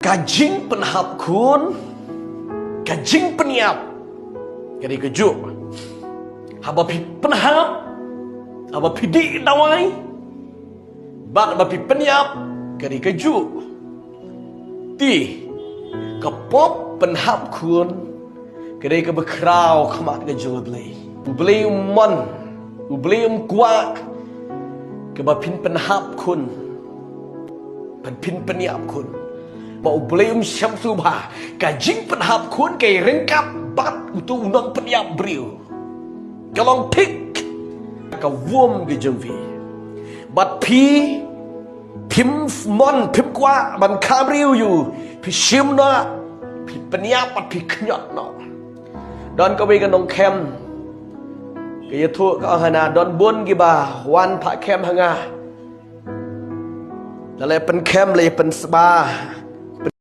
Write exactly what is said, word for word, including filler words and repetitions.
Ka jingpynhap khun, ka jingpynïap, ka dei kajuh. Haba phi pynhap, haba phi dih dawai, bad haba phi pynïap, ka dei kajuh. Te ka pop pynhap khun ka dei kaba khraw ha khmat ka jong U Blei. U Blei um mon, U Blei um kwah kaba phin pynhap khun, ban phin pynïap khun. Ba U Blei um sngewthuh ba ka jingpynhap khun ka ïaryngkat bad uto u nongpynïap briew. Ka long thik ha ka wom ka jong phi. Bad phi phim mon, phim kwah ban kha briew ïa u, phi shim noh, phi pynïap bad phi kynjat noh. Don kawei ka nongkhem ka ïathuh, ka ong hana, don bun kiba wan phah khem ha nga. La leh pynkhem, la pynsba,